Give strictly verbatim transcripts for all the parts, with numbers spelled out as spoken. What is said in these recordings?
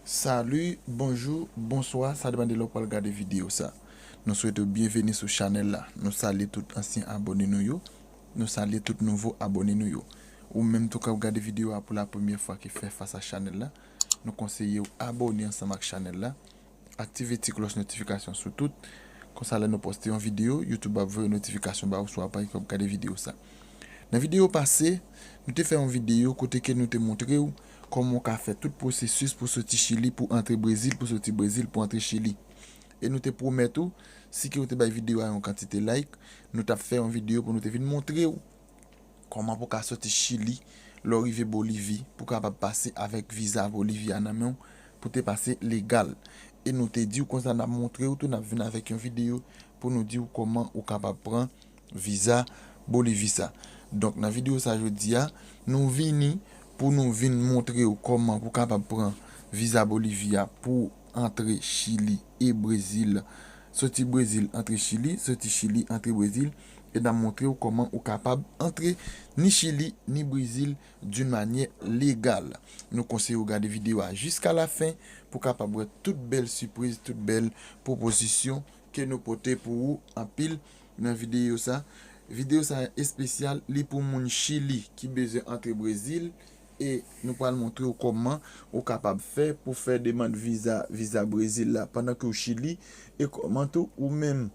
Salut, bonjou, bonswa, sa depann de lè w pral gade videyo sa. Nou swete w byenveni sou chanèl la. Nou salye tout ansyen abòne nou yo. Nou salye tout nouvo abòne nou yo. Ou menm tou k ap gade videyo a pou la premyè fwa ki fè fas a chanèl la, nou konseye w abòne ansanm ak chanèl la. Aktive ti klòch notifikasyon sou tout. Konsa lè nou poste yon videyo, YouTube ap voye notifikasyon ba ou sou aparèy k ap gade videyo sa. Nan videyo pase, nou te fè yon videyo kote ke nou te montre w kòman w ka fè tout pwosesis pou soti Chili pou antre Brezil, pou soti Brezil pou antre Chili. E nou te pwomèt ou, si ke w te bay videyo a yon kantite like, nou t ap fè yon videyo pou nou te vin montre w kòman pou w ka soti Chili lè w rive Bolivi, pou w kapab pase avèk viza Bolivi a nan men w, pou te pase legal. E nou te di w konsa n ap montre w tou, n ap vin avèk yon videyo pou nou di w kòman ou kapab pran viza Bolivi sa. Donk, nan videyo sa jodi a, nou vini pou nou vin montre w kòman pou w kapab pran viza Bolivi a pou antre Chili e Brezil. Soti Brezil, antre Chili, soti Chili, antre Brezil, e n ap montre w kòman ou kapab antre ni Chili, ni Brezil d'une manière légale. Nou konseye w gade videyo a jiska la fen pou w kapab wè tout bèl sipriz, tout bèl pwopozisyon ke nou pote pou ou anpil nan videyo sa. Videyo sa espesyal, li pou moun Chili ki bezwen antre Brezil, e nou pral montre w kòman ou kapab fè pou fè demann viza, viza Brezil la pandan ke w Chili, e kòman tou ou menm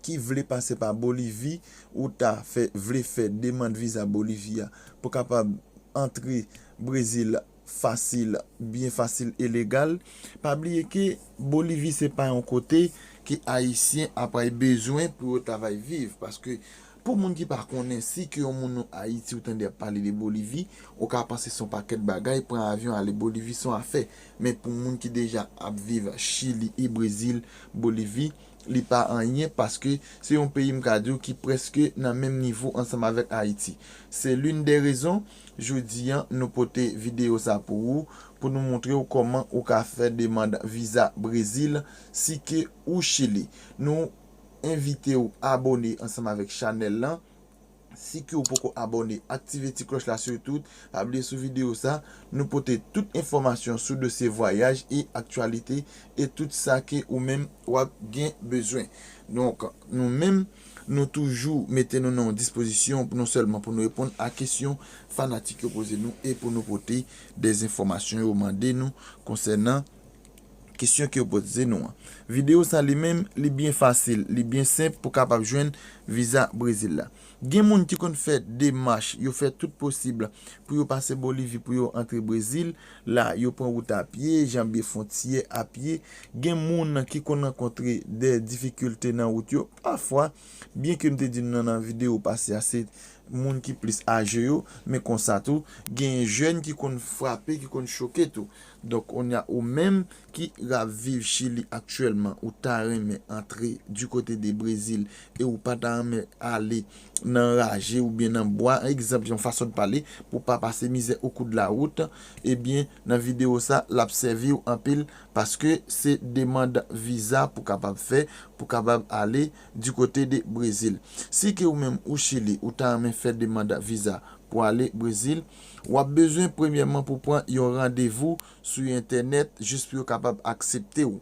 ki vle pase pa Bolivi, ou ta fè, vle fè demann viza Bolivi a pou kapab antre Brezil fasil, byen fasil e legal. Pa bliye ke Bolivi se pa yon kote ke Ayisyen ap pral bezwen pou yo ta vay viv, paske pou moun ki pa konnen, si ke yon moun nan Ayiti ou tande ap pale de Bolivi, ou ka panse se yon pakèt bagay, pran avyon ale Bolivi se yon afè. Men pou moun ki deja ap viv Chili e Brezil, Bolivi, li pa anyen, paske se yon peyi, m ka di w, ki prèske nan menm nivo ansanm avèk Ayiti. Se l'une des raisons, jodi a, nou pote videyo sa pou ou, pou nou montre w kòman ou ka fè demann viza Brezil, si ke ou Chili. Nou envite w abòne ansanm avèk chanèl lan. Si ke w poko abòne, aktive ti klòch la sitou. Pa bliye sou videyo sa, nou pote tout enfòmasyon sou dosye vwayaj e aktyalite e tout sa ke ou menm w ap gen bezwen. Donk, nou menm, nou toujou mete nou nan yon dispozisyon pou non sèlman pou nou reponn a kesyon fanatik yo poze nou e pou nou pote de enfòmasyon yo mande nou konsènan kesyon ke yo poze nou an. Videyo sa li menm, li byen fasil, li byen senp pou kapab jwenn viza Brezil la. Gen moun ki konn fè demach, yo fè tout posib pou yo pase Bolivi, pou yo antre Brezil. La, yo pran wout a pye, janbe fwontyè a pye. Gen moun ki konn rankontre de difikilte nan wout yo. Pafwa, byen ke m te di nou nan, nan videyo pase a, se moun ki plis aje yo, men konsa tou, gen jèn ki konn frape, ki konn choke tou. Donk, kounye a ou menm ki ap viv Chili aktyèlman, ou ta renmen antre du côté de Brezil e ou pa ta renmen ale nan raje oubyen nan bwa, egzanp, yon fason de pale, pou pa pase mizè au cours de la route, ebyen, nan videyo sa, l ap sèvi w anpil, paske se demann viza pou kapab fè, pou kapab ale du côté de Brezil. Si ke ou menm ou Chili, ou ta renmen fè demann viza pou ale Brezil, w ap bezwen premyèman pou pran yon randevou sou entènèt jis pou yo kapab aksepte w.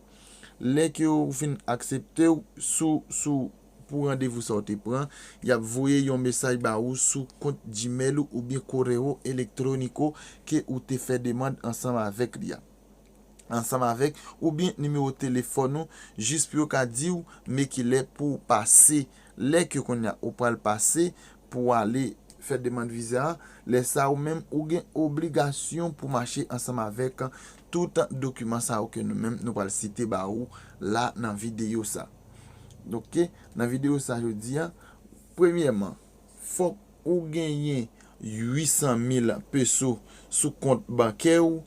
Lè ke yo fin aksepte w sou, sou, pou randevou sa w te pran, y ap voye yon mesaj ba ou sou kont Gmail ou oubyen correo electrónico ke ou te fè demann ansanm avèk li a. Ansanm avèk, oubyen nimewo telefòn ou, jis pou yo ka di w men kilè pou w pase. Lè ke kounye a ou pral pase pou w ale fè demann viza a, lè sa ou menm ou gen obligasyon pou mache ansanm avèk tout dokiman sa yo ke nou menm nou pral site ba ou la nan videyo sa. Donk, nan videyo sa jodi a, premyèman, fòk ou genyen uit san mil peso sou kont bankè w.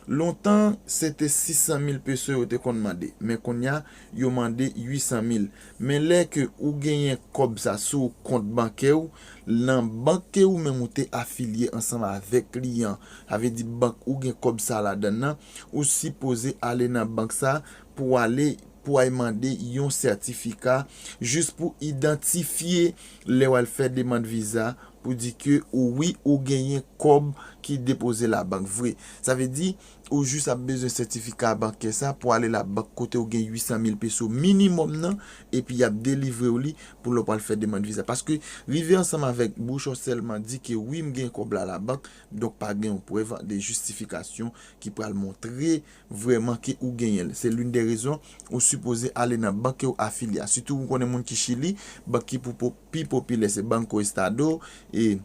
Lontan, se te sis san mil peso yo te konn mande, men kounye a, yo mande uit san mil. Men lè ke ou genyen kòb sa sou kont bankè w, nan bank ke ou menm ou te afilye ansanm avèk li an, sa vle di bank ou gen kòb sa ladan l nan, ou sipoze ale nan bank sa pou ale, pou al mande yon sètifika jis pou idantifye lè w al fè demann viza pou di ke ou, wi, ou genyen kòb ki depoze labank vre. Sa vle di, Ou jis ap bezwen sètifika bankè sa pou ale labank kote ou gen uit san mil peso minimòm nan, epi y ap delivre w li pou lè w pral fè demann viza. Paske rive ansanm avèk bouch ou sèlman di ke wi, m gen kòb la labank, donk pa gen yon prèv de jistifikasyon ki pral montre vrèman ke ou genyen l. Se l'une des raisons ou sipoze ale nan bank ke w afilye a. Sitou ou konnen moun ki Chili, bank ki pou po-, pi popilè se Banco Estado, e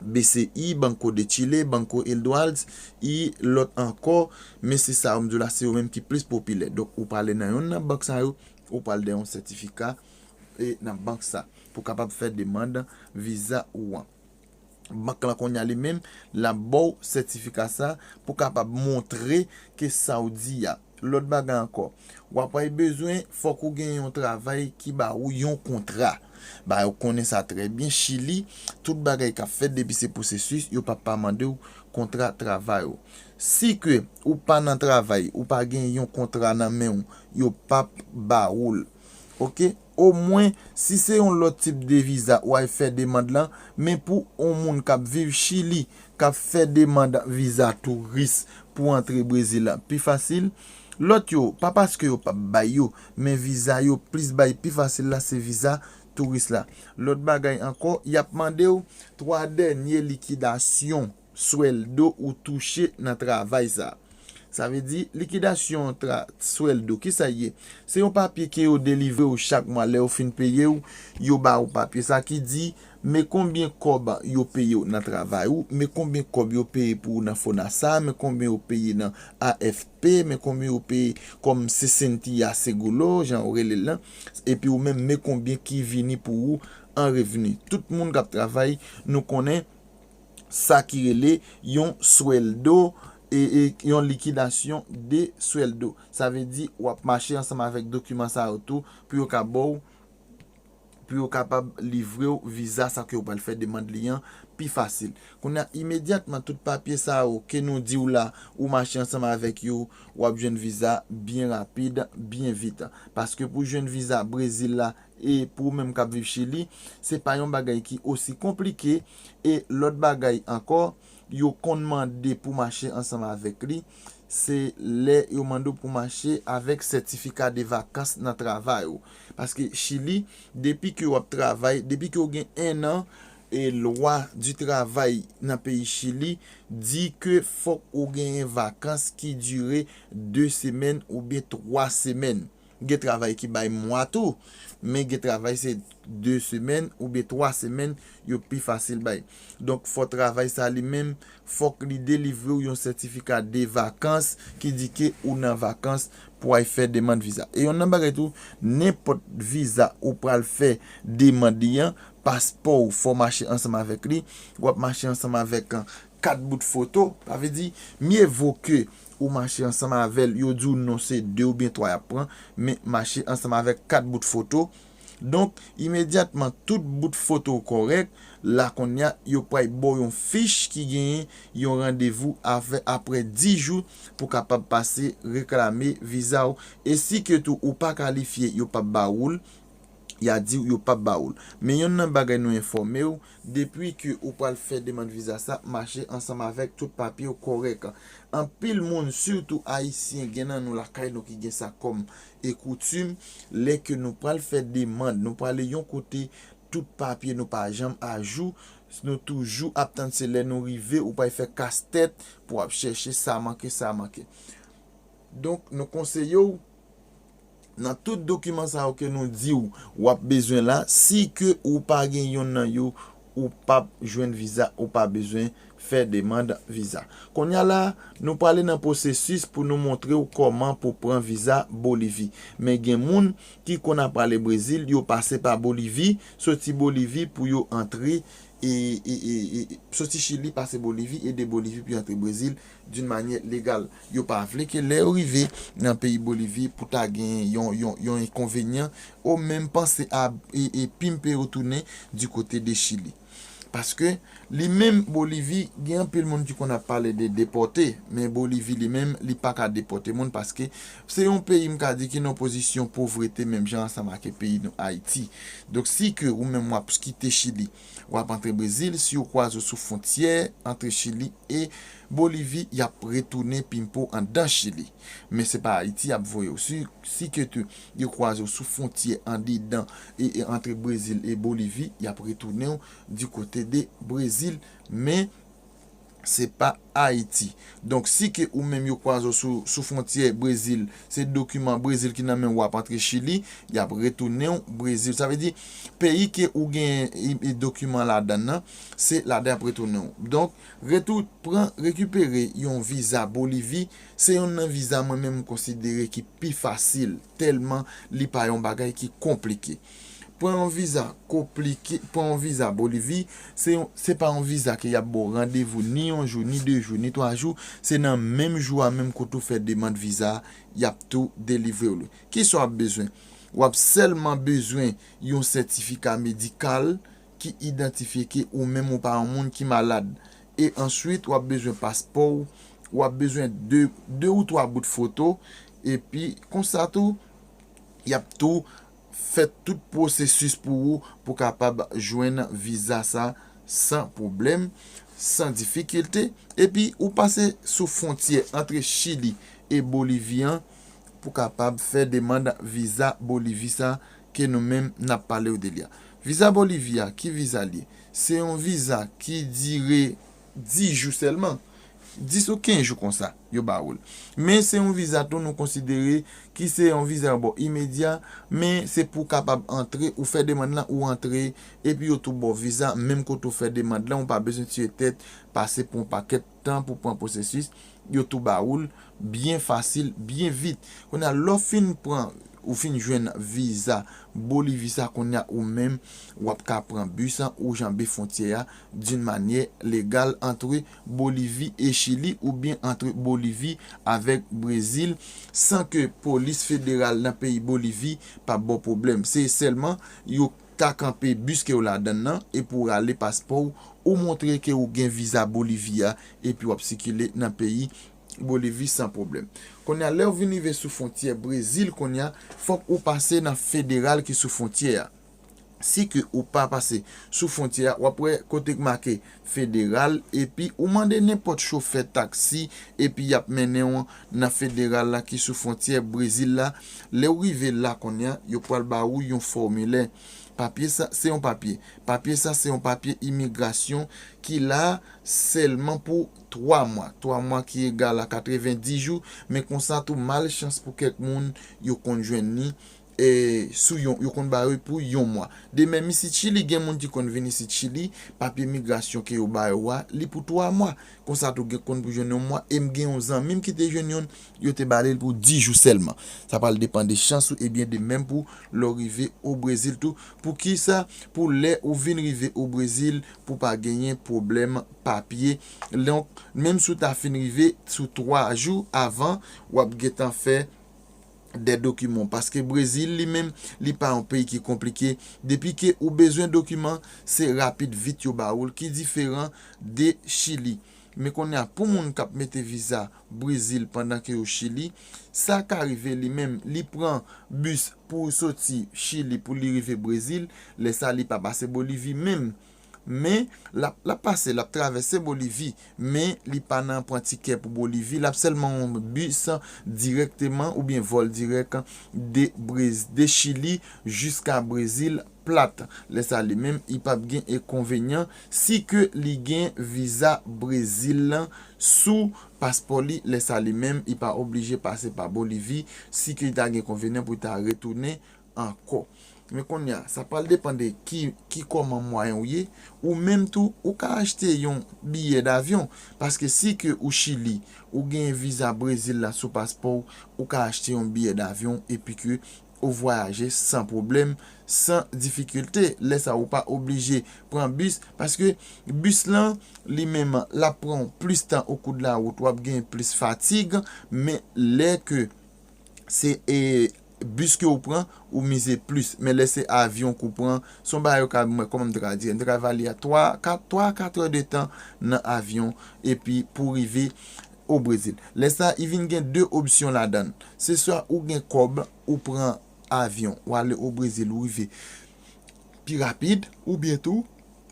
B C I, Banco de Chile, Banco Eduards, e lòt ankò, men se sa yo m di w la, se yo menm ki plis popilè. Donk, ou prale nan yonn nan bank sa yo, ou pral gen yon sètifika e nan bank sa pou kapab fè demann viza ou an. Bank lan kounye a li menm, l ap ba w sètifika sa pou kapab montre ke sa w di a. Lòt bagay ankò, w ap bezwen, fòk ou gen yon travay ki ba ou yon kontra. Ba yo konnen sa trè byen, Chili, tout bagay k ap fèt depi se pwosesis, yo p ap pa mande w kontra travay ou. Si ke ou pa nan travay, ou pa gen yon kontra nan men w, yo p ap ba ou l. Oke? Omwen, si se yon lòt tip de viza ou al fè demann lan, men pou yon moun k ap viv Chili, k ap fè demann viza touris pou antre Brezil la, pi fasil. Lòt yo, pa paske yo p ap bay yo, men viza yo plis bay pi fasil la, se viza touris la. Lòt bagay ankò, y ap mande w twa dènye likidasyon swèldo ou touche nan travay sa. Sa vle di, likidasyon tra-, swèldo, kisa l ye? Se yon papye ke yo delivre w chak mwa lè yo fin peye w, yo ba w papye sa ki di, men konbyen kòb yo peye w nan travay ou, men konbyen kòb yo peye pou ou nan Fonasa, men konbyen yo peye nan A F P, men konbyen yo peye kòm Cesantía Seguro, jan yo rele l lan, epi ou menm, men konbyen ki vini pou ou an revni. Tout moun k ap travay, nou konnen sa ki rele yon swèldo, e, e yon likidasyon de swèldo. Sa vle di, w ap mache ansanm avèk dokiman sa yo tou pou yo ka ba w, pou yo kapab livre w viza sa ke w pral fè demann li an pi fasil. Kounye a, imedyatman, tout papye sa yo ke nou di w la, ou mache ansanm avèk yo, w ap jwenn viza byen rapid, byen vit. Paske pou jwenn viza Brezil la, e pou ou menm k ap viv Chili, se pa yon bagay ki osi konplike. E lòt bagay ankò, yo konn mande pou mache ansanm avèk li, se lè yo mande w pou mache avèk sètifika de vakans nan travay ou. Paske Chili, depi ke w ap travay, depi ke w gen en an, e lwa di travay nan peyi Chili di ke fòk ou genyen vakans ki dire de semèn oubyen twa semèn. Gen travay ki bay mwa tou, men gen travay se de semèn oubyen twa semèn yo pi fasil bay. Donk, fò travay sa li menm, fòk li delivre w yon sètifika de vakans ki di ke ou nan vakans pou w al fè demann viza. E yon nan bagay tou, nenpòt viza ou pral fè demann li an, paspò w fò mache ansanm avèk li, w ap mache ansanm avèk, an, kat bout foto, sa vle di, mye vo ke ou mache ansanm avè l, yo di w non se de oubyen twa y ap pran, men mache ansanm avèk kat bout foto. Donk, imedyatman tout bout foto w kòrèk, la kounye a, yo pral ba w yon fich ki genyen yon randevou avè, apre dis jou pou kapab pase reklame viza w. E si ke tou ou pa kalifye, yo p ap ba ou l, y a di w yo p ap ba ou l. Men yonn nan bagay nou enfòme w, depi ke ou pral fè demann viza sa, mache ansanm avèk tout papye w kòrèk. Anpil moun, sitou Ayisyen, gen nan nou lakay nou ki gen sa kòm e koutim, lè ke nou pral fè demann, nou prale yon kote, tout papye nou pa janm ajou, nou toujou ap tann se lè nou rive, ou pral fè kastèt pou w ap chèche sa manke, sa manke. Donk, nou konseye w, nan tout dokiman sa yo ke nou di w w ap bezwen la, si ke ou pa gen yonn nan yo, ou p ap jwenn viza, ou pa bezwen fè demann viza. Kounye a la, nou prale nan pwosesis pou nou montre w kòman pou pran viza Bolivi. Men gen moun ki konn ap prale Brezil, yo pase pa Bolivi, soti Bolivi pou yo antre, e, e, e, e, soti Chili, pase Bolivi, e de Bolivi pou yo antre Brezil d'une manière légale. Yo pa vle ke lè yo rive nan peyi Bolivi pou ta gen yon, yon, yon enkonvenyan, ou menm panse a, e, e pimpe yo tounen di kote de Chili. Paske li menm Bolivi, gen anpil moun ki konn ap pale de depòte, men Bolivi li menm, li pa ka depòte moun paske se yon peyi m ka di ki nan pozisyon povrete menm jan ansanm ak peyi nou Ayiti. Donk si ke ou menm w ap kite Chili, w ap antre Brezil, si yo kwaze w sou fwontyè antre Chili e Bolivi, y ap retounen pimpo anndan Chili. Men se pa Ayiti y ap voye w. Si, si ke te, yo kwaze w sou fwontyè andedan e, e antre Brezil e Bolivi, y ap retounen w di kote de Brezil. Men se pa Ayiti. Donk, si ke ou menm yo kwaze w sou, sou fwontyè Brezil, se dokiman Brezil ki nan men w ap antre Chili, y ap retounen w Brezil. Sa vle di, peyi ke ou gen e, e dokiman ladan nan, se ladan y ap retounen w. Donk, retou, pran, rekipere yon viza Bolivi, se youn nan viza mwen menm m konsidere ki pi fasil, tèlman li pa yon bagay ki konplike. Pran yon viza konplike, pran yon viza Bolivi, se yon, se pa yon viza ke y ap ba w randevou ni yon jou, ni de jou, ni twa jou, se nan menm jou a menm kote w fè demann viza, y ap tou delivre w li. Kisa w ap bezwen? W ap sèlman bezwen yon sètifika medikal ki idantifye ke ou menm ou pa yon moun ki malad. E answit, w ap bezwen paspò w, w ap bezwen de, de ou twa bout foto, epi konsa tou, y ap tou fè tout pwosesis pou ou, pou kapab jwenn viza sa san pwoblèm, san difikilte, epi ou pase sou fwontyè antre Chili e Bolivi an, pou kapab fè demann viza Bolivi sa ke nou menm n ap pale w de li a. Viza Bolivi a, ki viza l ye? Se yon viza ki dire dis jou sèlman. Dis ou kenz jou konsa, yo ba ou l. Men se yon viza tou nou konsidere ki se yon viza yo ba w imedya, men se pou w kapab antre, ou fè demann lan, ou antre, epi yo tou ba w viza, menm kote w fè demann lan, ou pa bezwen tire tèt, pase pou yon pakèt tan pou pran pwosesis, yo tou ba ou l byen fasil, byen vit. Kounye a, lè w fin pran, ou fin jwenn viza Bolivi sa, kounye a ou menm, w ap ka pran bis an, ou janbe fwontyè a d'une manière légale entre Bolivi e Chili oubyen entre Bolivi avèk Brezil, san ke polis federal nan peyi Bolivi pa ba w pwoblèm. Se sèlman yo ka kanpe bis ke w ladan l nan, epi w rale paspò w, ou montre ke ou gen viza Bolivi a, epi w ap sikile nan peyi Bolivi san pwoblèm. Kounye a, lè w vin rive sou fwontyè Brezil, kounye a, fòk ou pase nan federal ki sou fwontyè a. Si ke ou pa pase sou fwontyè a, w ap wè kote k make federal, epi ou mande nenpòt chofè taksi, epi y ap mennen w nan federal la ki sou fwontyè Brezil la. Lè w rive la kounye a, yo pral ba ou yon fòmilè. Papye sa, se yon papye. Papye sa, se yon papye imigrasyon ki la sèlman pou twa mwa. Twa mwa ki egal a katrevendis jou, men konsa tou, malchans pou kèk moun, yo konn jwenn li, e, sou yon, yo konn ba yo pou yon mwa. De menm isit Chili, gen moun ki konn vin isit Chili, papye migrasyon ke yo ba yo a, li pou twa mwa. Konsa tou, gen konn pou jwenn yon mwa, e m gen yon zanmi m ki te jwenn youn, yo te ba li l pou dis jou sèlman. Sa pral depann de chans ou, ebyen de menm pou lè w rive o Brezil tou. Poukisa? Pou lè ou vin rive o Brezil, pou pa genyen pwoblèm papye. Donk, menm si w ta fin rive sou twa jou avan, w ap gentan fè de dokiman. Paske Brezil, li menm, li pa yon peyi ki konplike. Depi ke ou bezwen dokiman, se rapid vit yo ba ou l, ki diferan de Chili. Men kounye a, pou moun k ap mete viza Brezil pandan ke yo Chili, sa ka rive li menm, li pran bis pou soti Chili pou li rive Brezil, lè sa li pa pase Bolivi menm. Men, l ap, l ap pase, l ap travèse Bolivi, men li pa nan pran tikè pou Bolivi, l ap sèlman yon bis dirèkteman oubyen vòl dirèk de Brez-, de Chili jiska Brezil plat. Lè sa li menm, li p ap gen enkonvenyan si ke li gen viza Brezil lan sou paspò li. Lè sa li menm, li pa oblije pase pa Bolivi si ke li ta gen konvenyan pou li ta retounen ankò. Men kounye a, sa pral depann de ki, ki kòman mwayen w ye. Ou menm tou, ou ka achte yon biyè davyon. Paske si ke ou Chili, ou gen viza Brezil la sou paspò w, ou ka achte yon biyè davyon epi ke ou vwayaje san pwoblèm, san difikilte. Lè sa, ou pa oblije pran bis, paske bis lan, li menm, l ap pran w plis tan o kou de la wout, w ap gen plis fatig, men lè ke se, e, bis ke w pran, ou mize plis. Men lè se avyon ke w pran, se yon bagay yo ka, mwen, kòman m te ka di, m te ka valye a twa, kat, twa a kat è de tan nan avyon, epi pou rive o Brezil. Lè sa, li vin gen de opsyon ladan l. Se swa ou gen kòb, ou pran avyon, ou ale o Brezil, ou rive pi rapid, oubyen tou,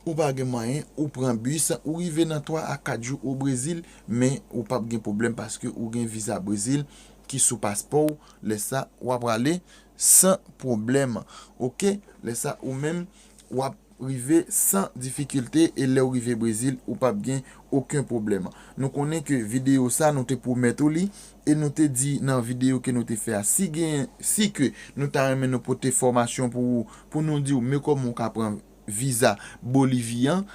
Ou pa gen mwayen, ou pran bis, ou rive nan twa a kat jou o Brezil, men ou p ap gen pwoblèm paske ou gen viza Brezil ki sou paspò w. Lè sa, w ap prale san pwoblèm. Oke? Lè sa, ou menm, w ap rive san difikilte, e lè w rive Brezil, ou p ap gen okenn pwoblèm. Nou konnen ke videyo sa, nou te pwomèt ou li, e nou te di nan videyo ke nou te fè a, si gen, si ke nou ta renmen nou pote fòmasyon pou ou, pou nou di w men kòman w ka pran viza Bolivi an,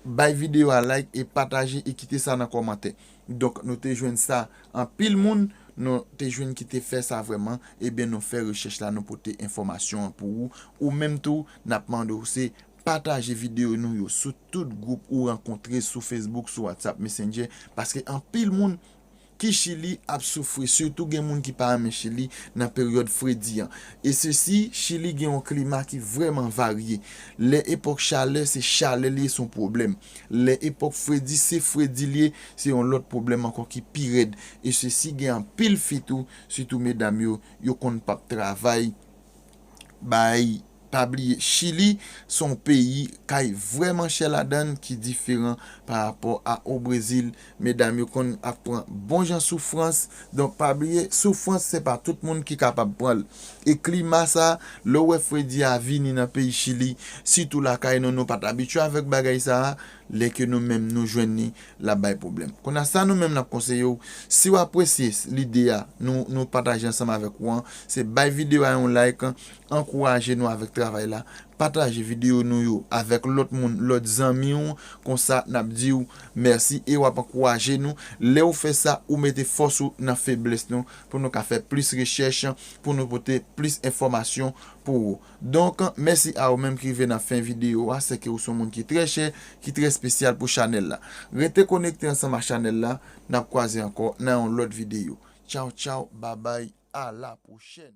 bay videyo a like e pataje e kite sa nan kòmantè. Donk, nou te jwenn sa, anpil moun, nou te jwenn ki te fè sa vrèman, ebyen, nou fè rechèch la, nou pote enfòmasyon an pou ou. Ou menm tou, n ap mande w se pataje videyo nou yo sou tout gwoup ou rankontre sou Facebook, sou WhatsApp, Messenger, paske anpil moun ki Chili ap soufri, sitou gen moun ki pa renmen Chili nan peryòd fredi an. E sesi, Chili gen yon klima ki vrèman varye. Lè epòk chalè, se chalè li ye, se yon pwoblèm. Lè epòk fredi, se fredi li ye, se yon lòt pwoblèm ankò ki pi rèd. E sesi, gen anpil fi tou, sitou medam yo, yo konn p ap travay, bay, pa bliye, Chili se yon peyi k ap vrèman chè ladan l, ki diferan pa rapò a o Brezil. Medam yo konn ap pran bon jan soufrans. Donk, pa bliye, soufrans, se pa tout moun ki kapab pran l. E klima sa, lè w wè fredi a vini nan peyi Chili, sitou lakay nou, nou pa t abitye avèk bagay sa a, lè ke nou menm nou jwenn li, l ap bay pwoblèm. Kounye a, sa nou menm n ap konseye w, si w apresye lide a nou, nou pataje ansanm avèk ou an, se bay videyo a yon like, ankouraje nou avèk travay la, pataje videyo nou yo avèk lòt moun, lòt zanmi w, konsa n ap di w mèsi e w ap ankouraje nou. Lè w fè sa, ou mete fòs ou nan feblès nou, pou nou ka fè plis rechèch, pou nou pote plis enfòmasyon pou ou. Donk, mèsi a ou menm ki rive nan fen videyo a, sèke ou se yon moun ki trè chè, ki trè espesyal pou chanèl la. Rete konekte ansanm ak chanèl la, n ap kwaze ankò nan yon lòt videyo. Tchaw, tchaw, babay, a la pwochèn.